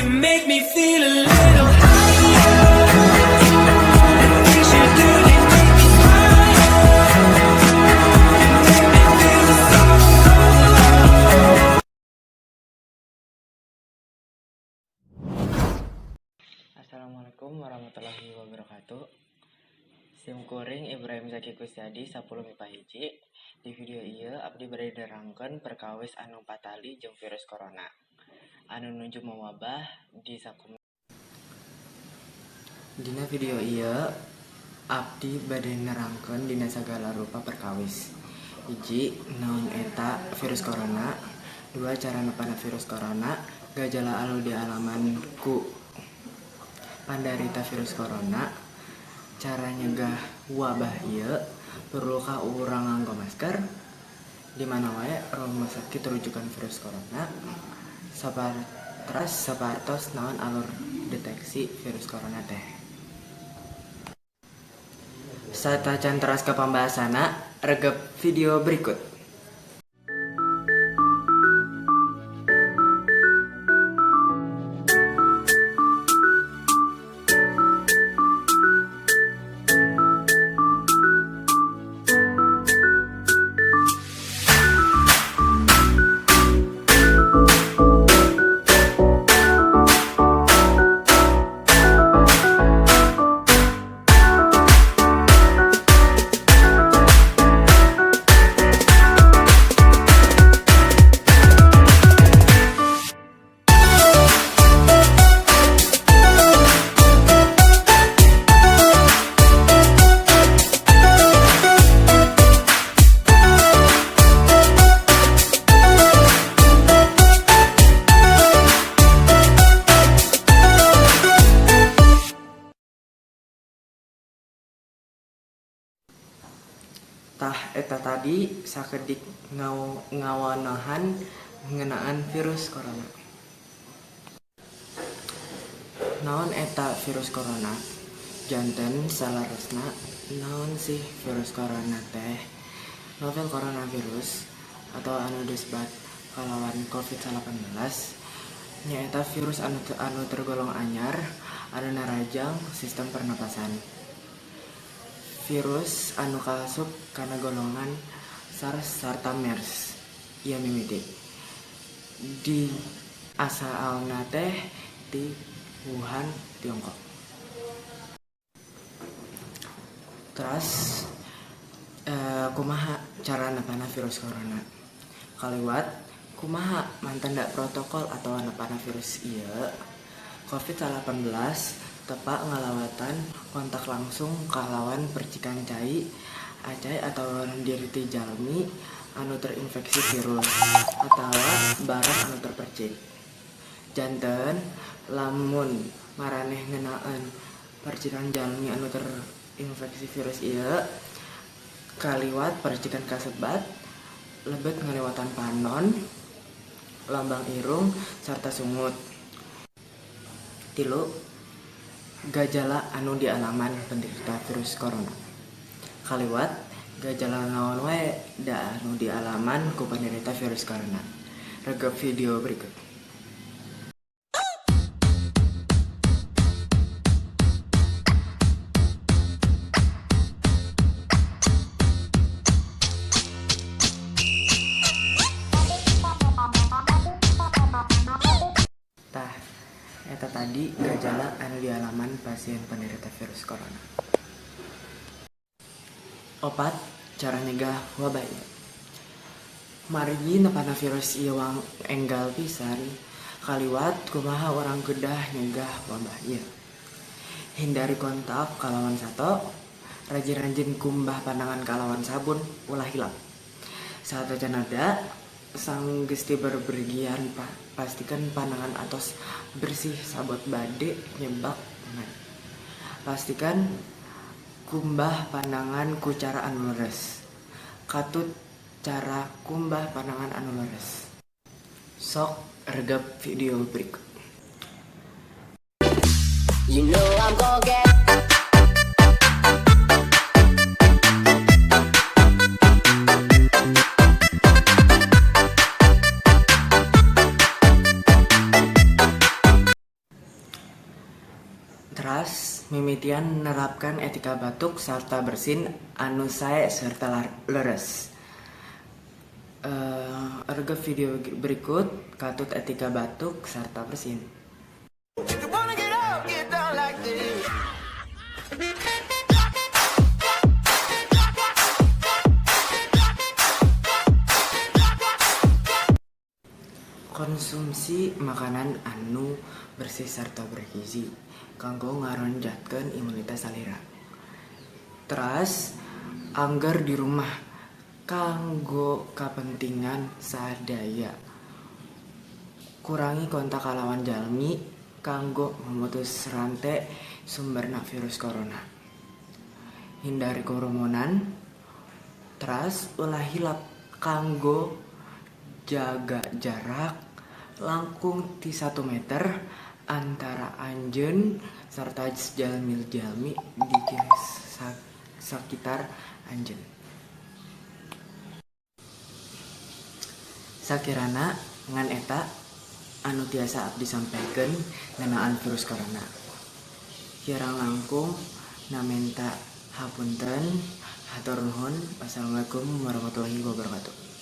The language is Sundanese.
You make me feel a little higher. The things you do, they make me smile. You make me feel so Assalamualaikum warahmatullahi wabarakatuh. Sim kuring Ibrahim Zaki Kusyadi 10 MIPA 1. Di video ieu abdi bade nerangkeun perkawis anu patali jeung virus corona anu nuju mewabah di sakum. Dina video ieu abdi bade nerangkeun dina sagala rupa perkawis. Hiji, naon eta virus corona. Dua, cara nepana virus corona, gejala anu dialaman ku pandarita virus corona, cara nyegah wabah ieu, perlukah urang nganggo masker, di mana wae rumah sakit rujukan virus corona, saparas sapartos naon alur deteksi virus corona teh. Satacan teras ke pembahasanna, regep video berikut. Tah, eta tadi sakedik ngawanohan ngeunaan virus corona. Naon eta virus corona? Janten saleresna, naon sih virus corona teh? Novel coronavirus atau anu disebat kalawan COVID-19 nyaeta virus anu tergolong anyar anu narajang sistem pernapasan. Virus anu kaasup kana golongan SARS sarta MERS ieu mimiti di asalna teh ti Wuhan, Tiongkok. Teras kumaha cara nepana virus corona? Kaliwat kumaha mantenda protokol atau nepana virus ieu? COVID-19 tepak ngalawatan kontak langsung kalawan percikan cai, acai atau lendir ti jalmi anu terinfeksi virus atawa barang anu terpercik. Janten lamun maraneh ngeunaan percikan jalmi anu terinfeksi virus ieu, kaliwat percikan kasebat lebet ngalewatan panon, lambang irung, sarta sungut. Tilu, gajala anu dialaman penderita virus corona. Kaliwat gejala naon wae da anu dialaman ku penderita virus corona? Regep video berikut. Tah, eta tadi gejala anu dialaman pasien penderita virus corona. Opat, cara nyegah wabah ieu. Margi nepana virus ieu wang enggal pisan, kaliwat kumaha urang kedah nyegah wabah ieu? Hindari kontak kalawan sato, rajin-rajin kumbah panangan kalawan sabun, ulah hilap. Satacan ada, sanggeus ti berpergian pastikan panangan atos bersih sabot bade nyebak tangan. Pastikan kumbah panangan ku cara anu leres. Katut cara kumbah panangan anu leres. Sok regep video berikut. You know I'm gonna get Mimitian nerapkan etika batuk sarta bersin anu sae serta leres. Erga video berikut katut etika batuk sarta bersin. If you wanna get up, get down like this. Konsumsi makanan anu bersih sarta bergizi kanggo ngaronjatkeun imunitas salira. Teras angger di rumah kanggo kapentingan sadaya. Kurangi kontak kalawan jalmi kanggo memutus rante sumberna virus corona. Hindari kerumunan, teras ulah hilap kanggo jaga jarak langkung ti 1 meter antara anjeun serta jalmi-jalmi di sakitar anjeun. Sakirana ngan eta anu tiasa abdi sampaikan ngeunaan virus corona. Kirang langkung namenta hapunten, hatur nuhun. Wassalamualaikum warahmatullahi wabarakatuh.